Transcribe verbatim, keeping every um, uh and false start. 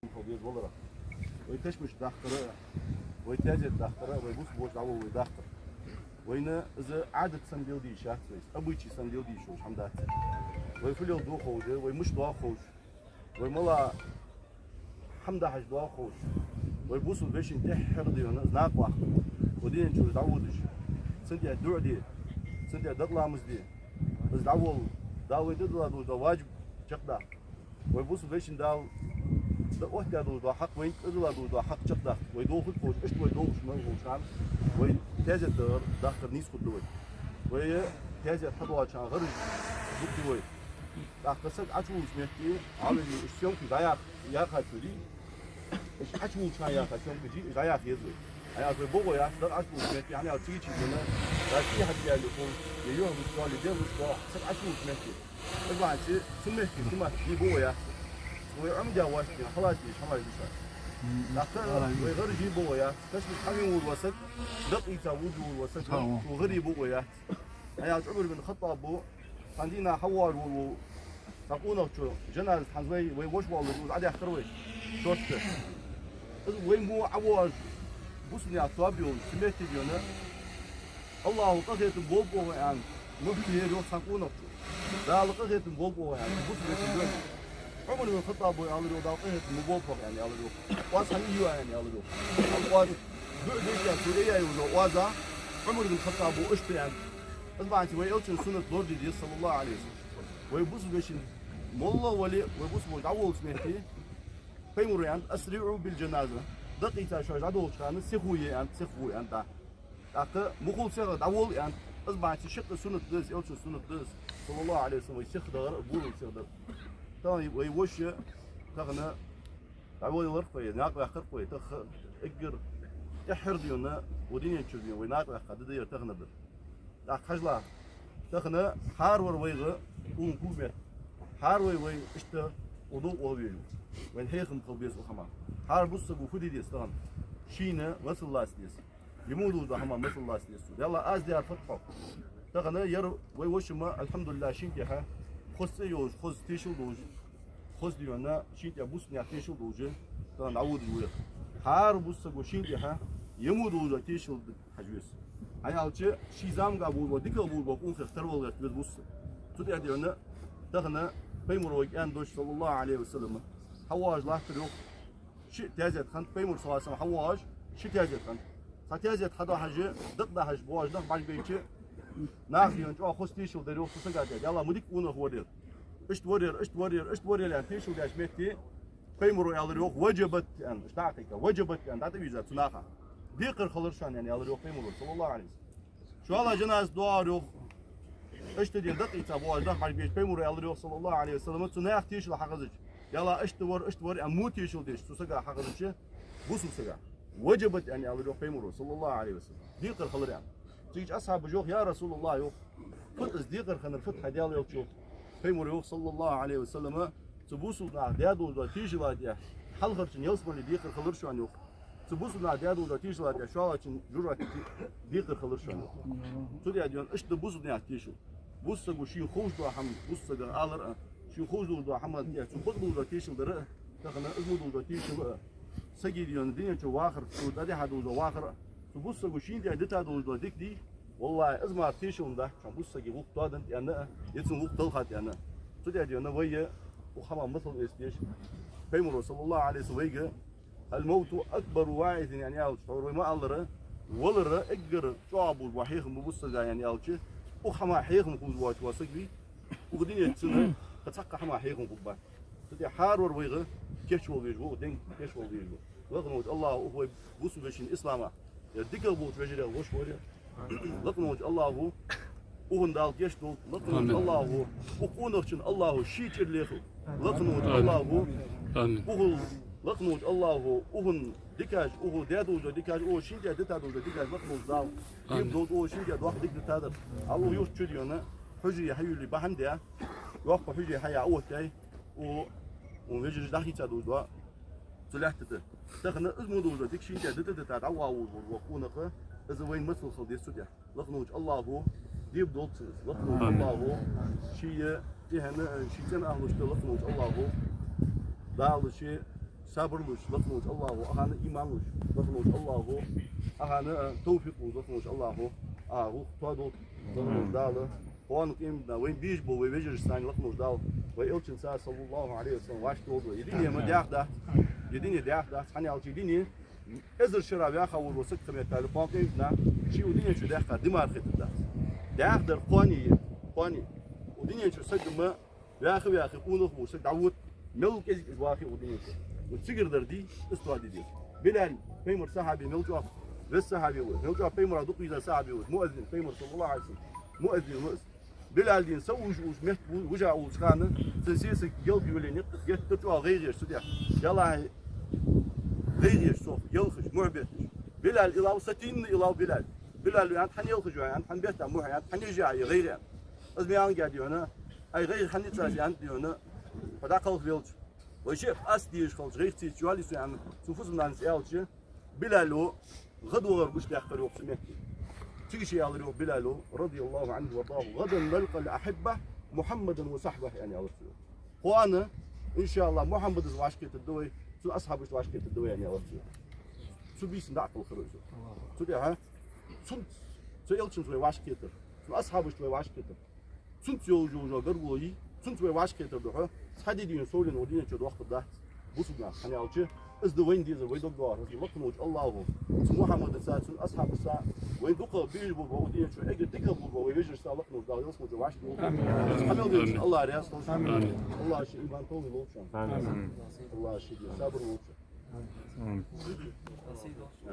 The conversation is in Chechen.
Хьо беза валара. Вай ташмаш дахкара, вай тезет дахкара, вай бус бош дӀаволла вай дахкара. Вайна из Ӏадат санна белдийша яц вай, обычай санна белдийша уж хӀама дац. Вай фу леладу ховш, вай муш доагӀа ховш, вай мала хӀама дахьаш доагӀа ховш, вай бусулба вешин тӀеххьара дийна из накъаваккха. Вай дийна чура дӀаводаш, цун тӀа дуӀа де, цун тӀа дакъа ламаз де, из дӀаволла, Дала вай тӀадилла долаш дола ваджиб чакхдаккха. Вай бусулба вешин Дала да оттадаь долаш дола хьакъ, вайна тӀадилла долаш дола хьакъ чакхдаккха. Вай дохуд ховш, иштта вай дохуш мел ховш хана, вай тезет дахкар нийса хургда вай. Вай тезет хьадоагӀача хана гӀараш дукха вай. ТӀаккха саг Ӏочувуллача метте, Ӏалули, уж съёмкаш дӀаяха, яхачури, уж Ӏочувуллача хана яха съёмкаш, уж дӀаяха еза вай. Аяха вай богӀо яц, дагӀа Ӏочувуллача метте, хӀана аьлча цига чу дена, Россия хьадиялли хул, е юхь луш дола, е ден луш дола, саг Ӏочувуллача метте. Из бахьанца цу метте, цу метте богӀо яц. Вай Ӏомадаь вастина, хьалаца деш, хьалаца деш. ТӀаккха вай гӀараш богӀо яц. Ташмаш хьавена вола саг, дакъа ийца вола саг, цу гӀаре богӀо яц. ХӀана аьлча Ӏумар бин ХаттӀаб ва, цхьан дийнахьа хьавоагӀаш вола, цхьа къонахчо жаназа хьанз вай, вай воша воаллаш, из Ӏодаьхкар вай шортта. Из вай мо ӀовоагӀаш, бусулба наьха тоаба йолаш, цу метте дийна, АллахӀа къахетам болба оаха аьнна, мухь тӀа яр йоах цхьан къонахчо. Дала къахетам болба оаха аьнна, бусулба вешин дош. Ӏумар бин ХаттӀаба аьлар йоах, Дала къахетам ма болба хьона аьнна, аьлар йоах. Оаз хьан ийо аьнна, аьлар йоах. Оаз дуӀа деш, цо яь йола оаз, Ӏумар бин ХаттӀаба иштта аьннад. Из бахьанца вай Элчан суннат лораде деза, саллаллахӀу Ӏалайхи ва саллам. Вай бусулба вешин моллагӀа вале а, вай бусулба воша дӀаволлача метте, Пайхамара аьннад: «أسرعوا بالجنازة». Дакъа ийца шоаш дӀадолхача хана сихо е аьннад, сихо е аьннад, да. ТӀаккха мухул сиха дӀаволла аьннад. Из бахьанца шаккхе суннат да из, Элчан суннат да из, саллаллахӀу Ӏалайхи ва саллам, вай сиха дахар а, болал сиха дар. Тахан вай воша тахан дӀаволларгва вай, накъаваьккхаргва вай, тахан эггара тӀеххьара дийна, укх дунен чура дийна вай накъаваьккха ди да ер тахан дар. ТӀаккха хьажал, тахан хӀаравар вайга укхун куг метта. ХӀаравар вай иштта укх дов къола везаш ва. Вайна хьехам хила беза укх хӀаман. ХӀара бусалба саго фу де деза тахан? Шийна масал лаца деза. Ер мо долаш дола хӀама масал лаца деза цо. Даьла, аз даьр фуд хьона? Тахан ер вай воша ма, алхьамдулиллахӀ, шийна тӀехьа хоза цӀи йолаш, хоза тешал долаш, хоза дийна, шийна тӀа бусалба наьха тешал долаш, тахан дӀаводаш ва ер. ХӀара бусалба саго шийна тӀехьа ер мо долаш дола тешал хьажа веза. ХӀана аьлча ший заманга болаш бола, дикагӀа болаш бола къонахех тарвала гӀерта веза бусалба саг. Цу тӀа дийна тахан Пайхамара вайга аьнна дош, саллаллахӀу Ӏалайхи ва саллам, хьавоагӀаш латтар йоах ши таьзет хиннад, Пайхамар, саллаллахӀу Ӏалайхи ва саллам, хьавоагӀаш ши таьзет хиннад. Цхьа таьзет хьадоагӀаш, дакъа дахьаш боагӀаш нах бӀаргабайча, наха дийна чӀоагӀа хоза тешал даьр йоах цу сага тӀа. Даьла, ма дика къонах вар ер. Иштта вар ер, иштта вар ер, иштта вар ер аьнна тешал деш метте, Пайхамара аьлар йоах: «وجبت», аьнна, иштта дӀакхайка, «وجبت», аьнна, дӀатӀавийрзад цу наха. Декхар хилар шоана, аьнна, аьлар йоах Пайхамара, саллаллахӀу Ӏалайхи ва саллам. ШоллагӀа жаназа доагӀар йоах, иштта дийна дакъа ийца боагӀаш нах бӀаргабайча, Пайхамара аьлар йоах, саллаллахӀу Ӏалайхи ва саллам, цу наьха тешал хьахезача, Даьла, иштта вар, иштта вар аьнна, во тешал деш цу сага хьахезача, бусалба сага: «وجبت», аьнна, аьлар йоах Пайхамара, саллаллахӀу Ӏалайхи ва саллам. Декхар хилар аьнна. Цигача асхьабаша йоах: «Я РасулаллахӀ, — йоах, — фуд из декхар хиннар, фуд хьа, Даьла Элча?» Пайхамара йоах, саллаллахӀу Ӏалайхи ва саллам, цу бусалба наха даь долаш дола тешала тӀа хьалхарча ялсмале декхар хилар шоана йоах. Цу бусалба наха даь долаш дола тешала тӀа шоллагӀча жожагӀате декхар хилар шоана йоах. Цу тӀа дийна иштта да бусалба наьха тешал. Бусалба саго шийна ховш дола хӀама бусалба сага алар а, шийна ховш долаш дола хӀаман тӀа цо бакъ долаш дола тешал дар а, тахан из мо долаш дола тешал а, сага дийна дунен чу вахар, цо дӀадихьа долаш дола вахар а, цу бусалба саго шийна тӀа дита долаш дола дика дий, валлахӀи, из мара тешал ма дац шоана бусалба сага гӀулакх тоаденна тӀа а, е цун гӀулакх талханна тӀа а. Цу тӀа дийна вай укх хӀаман масал эца деза. Пайхамара, саллаллахӀу Ӏалайхи ва саллам, вайга: «الموت أكبر واعظ», аьнна, аьлча, хьора вай ма аллара, валар эггара чӀоагӀа болаш бола хьехам ба бусалба сага, аьнна, аьлча, укх хӀаман хьехам ховш воаца вола саг вий, укх дунен чу цунна кхы цхьаккха хӀаман хьехам хургбац. Цу тӀа хӀаравар вайга кийчвала везаш ва, укх денга кийчвала везаш ва. Лакха волча АллахӀа укх вай бусалба вешийна ислама, ер дикагӀа болча вежарий воша вар ер. Лакха волча АллахӀа укхунна Дала гешт долда. Лакха волча АллахӀа укх къонахчун АллахӀа ший чӀир лехалда. Лакха волча АллахӀа укхул, лакха волча АллахӀа укхунна дикаш, укхо даь долаш дола дикаш, укхо шийна тӀа дита долаш дола дикаш, лакха волча Дала дийна долда укхо шийна тӀа доккха дика дитадар. Укх юрта чу дийна хьужаре хьаювлале бахьан да, йоккха хьужаре хьаяь оттаяьй укх, укх вежарий дӀахийца долаш дола цу лаьтта тӀа. Тахан из мо долаш дола дика шийна тӀа дита-дита дӀавоагӀаш вола къонах, из вайна масал хила деза цу тӀа. Лакха волча АллахӀа дийна долда цунна из. Лакха волча АллахӀа ший тӀехьенна, ший цӀен ахӀлашта, лакха волча АллахӀа Дала ший Сабар луш лакха волча Аллахӏо, ахӏана иман луш лакха волча Аллахӏо, ахӏана, э, товфикъ луш лакха волча Аллахӏо, а, гӏулакх тоадолда лакха волча Дала. Кхоана къематдийнахьа вайна безаш бола вай вежарашца лакха волча Дала, вай Элчанца, саллаллахӏу Ӏалайхӏи ва саллам, вӏашагӏкхетаргва. Ер дуне ма даьха дац, ер дуне даьха дац, хӏана аьлча ер дуне эзар шера ваьха вола саг кхаметтали, кхоана къематдийнахьа ший укх дунен чу даьхкар ди мара хетаргдац. Даьхадар кхоане я, кхоане. Укх дунен чу саг ма ваьха-ваьха, къонах вола саг дӏавода, мел кӏезига из вахе укх дунен чу. Ну, цигара дар ди, из тоаде деза. Билал, пайхамара сахьаба мел чӏоагӏа, веза сахьаба ва, мел чӏоагӏа пайхамара дукха веза сахьаба ва, муаззин, пайхамара, саллаллахӏу Ӏалайхӏи ва саллам, муаззин ва из. Билал дийна са уж, уж метта ву-, вужа волча хана, цун сесаг ялх йолаенна, геттара чӏоагӏа гӏайгӏаеш цу тӏа. Ялахь гӏайгӏаеш цох, ялхаш, мухь бетташ. Билал, илав, сатийна илав Билал. Билал, аьннад, хӏана ялхаш ва, аьннад, хӏана бетта мухь, аьннад, хӏана ежа я гӏайгӏа, аьннад. Из ма аьннад, аьннад, ай гӏайгӏа хӏана яцар, аьннад, аьннад. Хьо дӏакхалхавелча, вай шиъ ас дезаш хилча, гӏайгӏа ца йоалае сона, аьнна, цун фусам-нанас аьлча, Билало гӏадвахар гучадаьккхар йоах цу метте. Цига ше аьлар йоах Билало, радияллахӏу Ӏанхӏу ва ардахӏу: «غدا نلقى الأحبة محمدا وصحبه», аьнна аьлар цо. Кхоана, иншааллахӏ, Мухьаммадаз вӏашагӏкхетаргда вай, цун асхьабашца вӏашагӏкхетаргда вай, аьнна аьлар цо. Цу бийсан дӏакхалхар вай цо. Цу тӏехьа, цунца, цу Элчанца вай вӏашагӏкхетар, цун асхьабашца вай вӏашагӏкхетар. Цунца йолаш йола гаргало я, цунца вай вӏашагӏкхетар духьа, цхьа ди дийна совленна укх дунен чу доаккхаргдац бусалба нах, хӏана аьлча, из да вайна дезар, вай дог доагӏар, из да лакха волча Аллахӏо, цу Мухьаммадаца, цун асхьабашца, вайна дукха безаш бола, укх дунен чу эггара дика бола вай вежарашца лакха волча Дала ялсмале вӏашагӏкхолда. Амин. Амин. Аллахӏ раьза хилва шоана. Амин. Аллахӏа ший иман тӏолаш лолда шоана. Амин. Аллахӏа ший сабар лолда шоана. Амин.